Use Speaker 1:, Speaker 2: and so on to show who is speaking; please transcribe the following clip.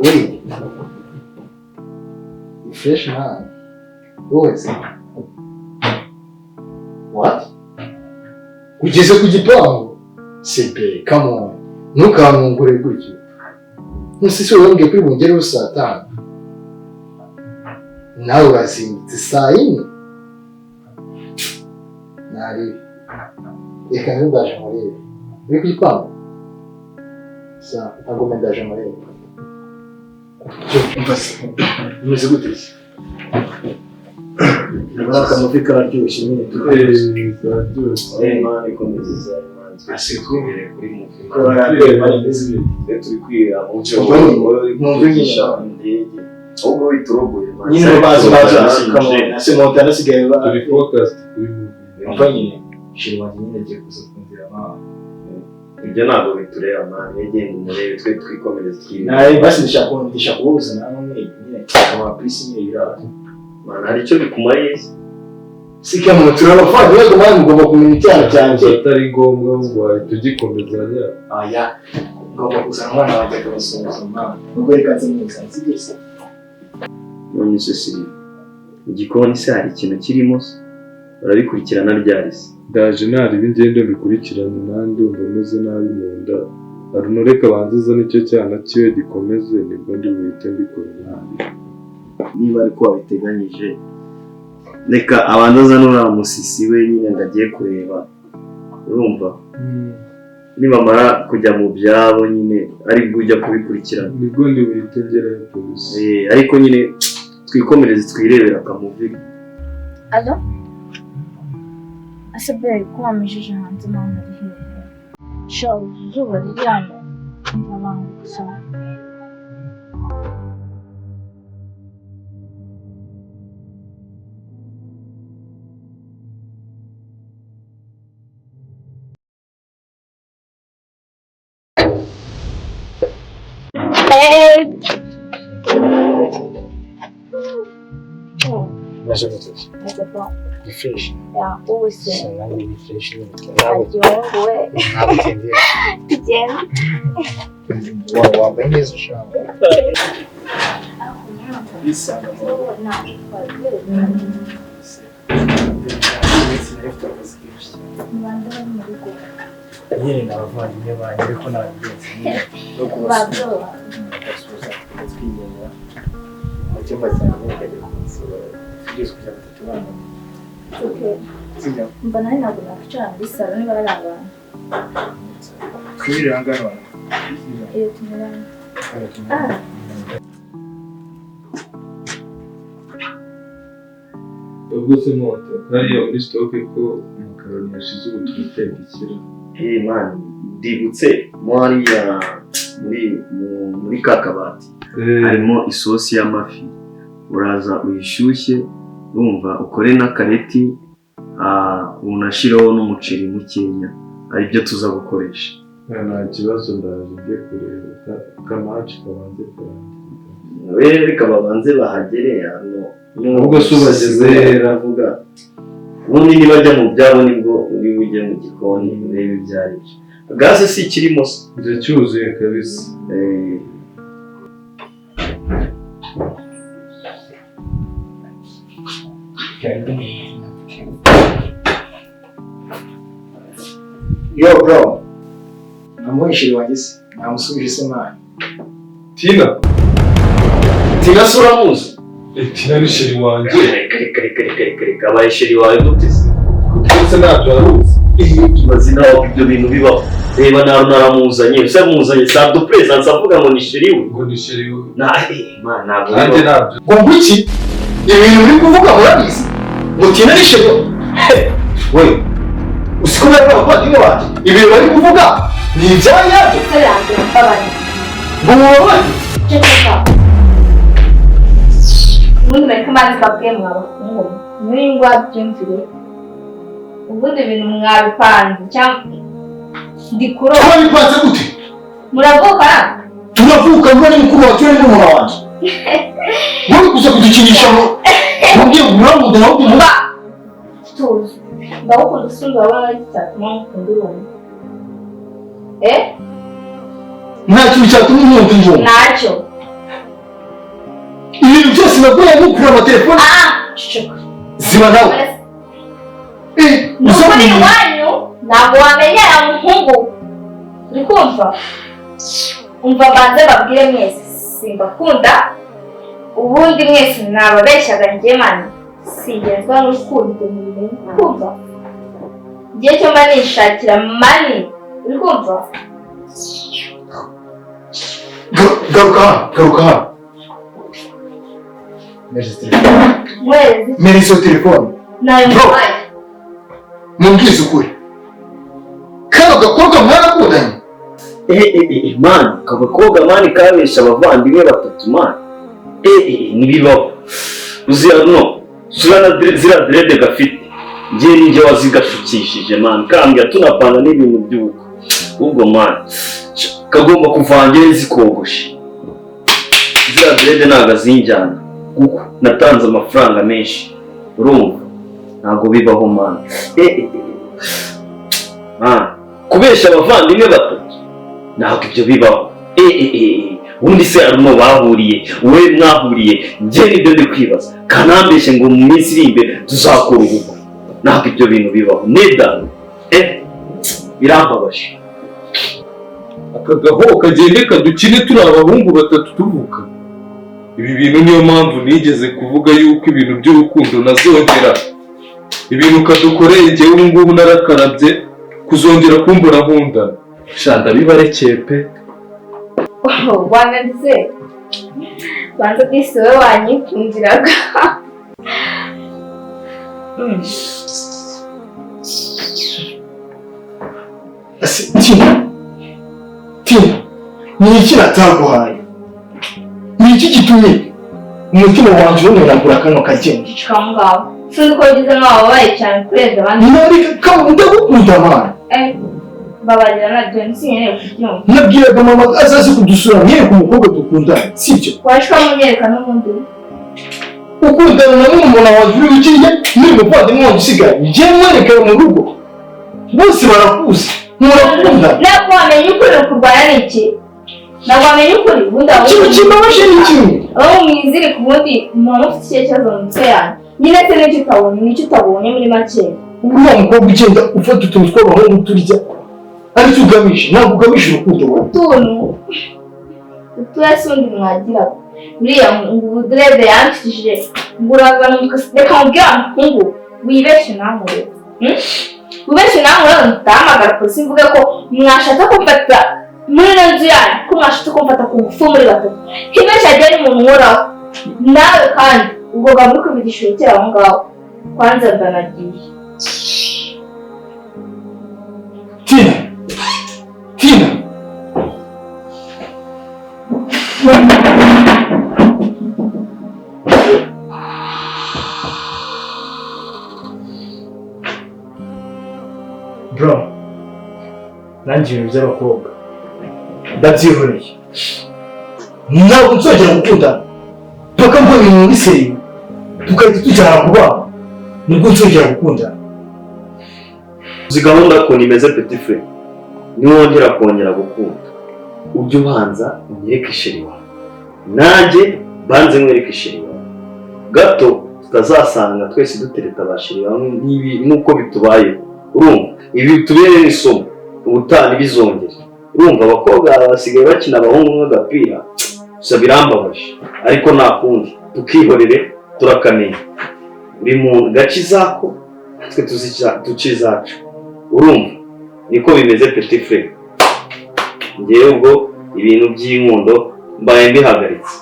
Speaker 1: Oui. Ni fresh man. Wowe se? What? Ugeze ku gipangu? Sebe, come on. Ntukankungure gutyo. Ntusi se wambwiye kuri bungereho saa tanu. Nawe urazindutse saa yine? Nari. Reka nze ndaje murebe. Uri ku gipangu? Sa, ntabwo ndaje murebe. Umeze gute se? Urabona akamuvi kararyoshye nyine.
Speaker 2: Kararyoshye.
Speaker 3: Imana ikomeza Imana twibereye kuri muvi. Turi kwirira mu byo
Speaker 1: Mwumve
Speaker 3: kwigisha indege. Ahubwo witurogoye man.
Speaker 1: Nyine bazi bazi Montana asigaye
Speaker 2: turi focused kuri muvi.
Speaker 1: Umva nyine shiri wanjye nyine agiye kuza kumvira mama.
Speaker 3: Ibyo ntabwo bitureba man, yegenda umurebe twe twikomereze twirira.
Speaker 1: Nawe basi ndashaka kubabuza namwe nyine ama pisi nyine birara.
Speaker 3: Man, hari icyo bikumariye se?
Speaker 1: Sika mu turabafana yego man, mugomba kumenya icyaha cyanjye.
Speaker 2: Atari ngombwa ahubwo wahita ugikomezanya.
Speaker 1: Aya ngomba kuzana umwana wanjye akabasuhuza mama. Ubwo reka nze muzana sibyo se?
Speaker 3: None se Siriva, igikoni se hari ikintu kirimo se? Urabikurikirana ryari se?
Speaker 2: Ndaje ntareba ingendo mbikurikirane nanjye ndumva meze nabi mu nda. Aruno reka abanze azane icyo cyana cyiwe gikomeze nibwo ndi buhite mbikora nabi.
Speaker 3: Niba ariko wabiteganyije reka abanze azane uriya musisi we nyine ngo agiye kureba, urumva? Nibamara kujya mu byabo nyine aribwo ujya kubikurikirana.
Speaker 2: Nibwo ndi buhite ngerayo polisi.
Speaker 3: Ariko nyine twikomereze twirebera akamuvi.
Speaker 4: Alo? Ese babe ko wamejeje hanze mama ari hehe? Sha izuba riri hano abantu gusa.
Speaker 1: Meze gute se?
Speaker 4: Meze bon.
Speaker 1: Ni fresh.
Speaker 4: Ya, wowe se?
Speaker 1: Nanjye ni fresh nyine.
Speaker 4: Agihungu we.
Speaker 1: Ntabwo ugendeye.
Speaker 4: Tugende.
Speaker 1: Wambaye neza ushaka. Bisanga mu rugo. Nyine ni abavandimwe banjye ariko ntabigenzi nyine no kubasuhuza twigendera mu cyumba cyanjye bakajya kunsura tugeze kujya batatu bana.
Speaker 4: Mba nawe ntabwo nakwicara muri salo niba hari abantu.
Speaker 1: Twirire aha ngaha.
Speaker 4: Iyo tunyuranye.
Speaker 2: Ubwo se Monta, hariya muri sitoke ko amakaroni yashize ubu turateka ikira.
Speaker 3: Hey man, ndibutse mo hariya muri ka kabati harimo isosi y'amafi. Uraza uyishyushye, urumva ukore n'akareti, unashireho n'umuceri mukenya, aribyo tuza gukoresha.
Speaker 2: Nta kibazo ndaje njye kureba kamaci kabanze karangira.
Speaker 3: We reka babanze bahagere hano.
Speaker 2: Ubwo se ubageze hera?
Speaker 3: Avuga ubundi nibajya mu byabo nibwo uri bujye mu gikoni urebe ibyo ari byo. Gaze si ikirimo se?
Speaker 2: Ndacyuzuye kabisa.
Speaker 1: Yo bro, namuhishiri wanjye se, namusubije se man.
Speaker 2: Tina?
Speaker 3: Tina se uramuzi?
Speaker 2: Tina ni sheri wanjye.
Speaker 3: Reka reka reka reka reka abaye sheri wawe gute se?
Speaker 2: Ndetse ntabyo waruzi.
Speaker 3: Ibaze nawe ibyo bintu bibaho. Reba nawe naramuzanye, usa muzanye sa de présence avuga ngo ni sheri we.
Speaker 2: Ngo ni sheri we.
Speaker 3: Na man ntabwo.
Speaker 2: Nanjye ntabyo.
Speaker 1: Ngo ngwiki? Ibintu uri kuvuga murabizi? Ngo Tina ni sheri we? We, usiko bari abavandimwe banjye. Ibintu bari kuvuga ni ibyanyabyo. Ngo mubabare.
Speaker 4: Ubundi bariko amazi babwiye mwabakungu n'ingwa byumvire ubundi ibintu mwabipanze cyangwa ndi kuroba.
Speaker 1: Twabipanze gute?
Speaker 4: Muravuka?
Speaker 1: Turavuka niba ni mukuru wacu ni murumuna wanjye. Muri kuza kudukinisha ngo mubwiye ngo muramukunda nawe ukumva.
Speaker 4: Tuzi. Ndagukunda usumba abana cyatuma mukunda urumva.
Speaker 1: Nta kintu cyatuma unkunda urumva.
Speaker 4: Ntacyo.
Speaker 1: Byose naguye mukura amatelefone.
Speaker 4: Ceceka.
Speaker 1: Ziba nawe.
Speaker 4: Nukuri iwanyu ntabwo wamenyera muhungu. Uri kumva? Umva banze babwire mwese simbakunda. Ubundi mwese nababeshyaga njye mani. Singenzwa n'urukundo mubimenye. Kumva? Njye cyo mba nishakira mani. Uri kumva?
Speaker 1: Garuka hano, garuka hano. Mwereze iyo telefone.
Speaker 4: Nayo mubaye.
Speaker 1: Mumbwize ukuri. Kano gakobwa mwarakundanye?
Speaker 3: Man, kabakobwa mani kabesha abavandimwe batatu man. Nibibaho. Uzi no, sura zira dread gafite. Ngiye ninjye wazigashukishije man, kambya tunapanga n'ibintu by'ubukwe. Ubwo man, kagomba kuvangira zikogoshe. Zira dread ntago zinjyana. Kuko natanze amafaranga menshi. Urumva? Ntago bibaho man. Man, kubesha abavandimwe batatu ntabwo ibyo bibaho. Undi se Aruno bahuriye, we mwahuriye, njye nibyo ndi kwibaza. Kanambeshe ngo mu minsi iri imbere tuzakora ubukwe. Ntabwo ibyo bintu bibaho. Neda. Birambabaje.
Speaker 2: Aka gaho kagende kadukine turi abahungu batatu tuvuka. Ibi bintu niyo mpamvu nigeze kuvuga yuko ibintu by'urukundo nazongera. Ibintu kadukoreye njyewe ubu ngubu narakarabye kuzongera kumbura nkundana. Shanda bibarekeye pe.
Speaker 4: Wananize. Banza disi we wanyikundiraga.
Speaker 1: Tina, Tina, ni iki nataguhaye? Ni iki gitumye umutima wanjye umenagura kano kageni?
Speaker 4: Cicika aho ngaho. Sinzi ko ugize nkaho wababaye cyane kurenza abandi.
Speaker 1: Nareka ndagukunda mwana.
Speaker 4: Babarira nabyo nsinkeneye kubyumva.
Speaker 1: Nabwiraga mama azaze kudusura mwereke umukobwa dukundana, sibyo?
Speaker 4: Waje ukamunyereka n'ubundi.
Speaker 1: Ukundana na murumuna wanjye uri ukirya n'uyu muvandimwe wanjye usigaye. Njye mwereka mu rugo. Bose barakuzi. Murakunda.
Speaker 4: Ntabwo wamenya ukuri kurwanya ni iki? Ntabwo wamenya ukuri ubundi aho.
Speaker 1: Ikintu kimbabaje ni kimwe.
Speaker 4: Aho mwizirika ubundi umuntu ufite ikihe kibazo mu mitwe yanyu. Nyine se n'icyo utabonye, n'icyo utabonye muri make.
Speaker 1: Uriya mukobwa ugenda ufata utuntu tw'abahungu turya. Aricyo ugamije, ntabwo ugamije urukundo wowe.
Speaker 4: Utuntu utuya se undi mwagiraga. Uriya ngo ubuderede yanshije nguraza reka mubwire muhungu wibeshye nankure. Wibeshye nankure ndahamagara polisi mvuge ko mwashatse kumfata muri ino nzu yanyu, ko mwashatse kumfata ku ngufu muri batatu. Hibeshye agiye n'umuntu nkoraho. Nawe kandi ubwo bwa muri kubigisha urekera aho ngaho. Kwanza ndanagiye.
Speaker 1: Tina! Tina!
Speaker 5: Bro, nanjye ibintu by'abakobwa ndabyihoreye.
Speaker 1: Ntabwo nzongera gukundana paka mbonye umuntu uri seriye tugahita tujyana ku bana, nibwo nzongera gukundana.
Speaker 3: Uzi gahunda ukuntu imeze petit frere, niwongera kongera gukunda ujye ubanza unyereke isheri wawe, nanjye banze nkwereke isheri wawe, gato tutazasanga twese dutereta ba sheri bamwe nk'uko bitubayeho. Urumva ibi bitubereye isomo, ubutaha ntibizongere. Urumva abakobwa basigaye bakina abahungu nk'agapira, gusa birambabaje ariko nta kundi, tukihorere turakamenya buri muntu gace izako natwe tuzi izacu. Urumva niko bimeze petit frere. Njyewe ubwo ibintu by'inkundo mbaye mbihagaritse.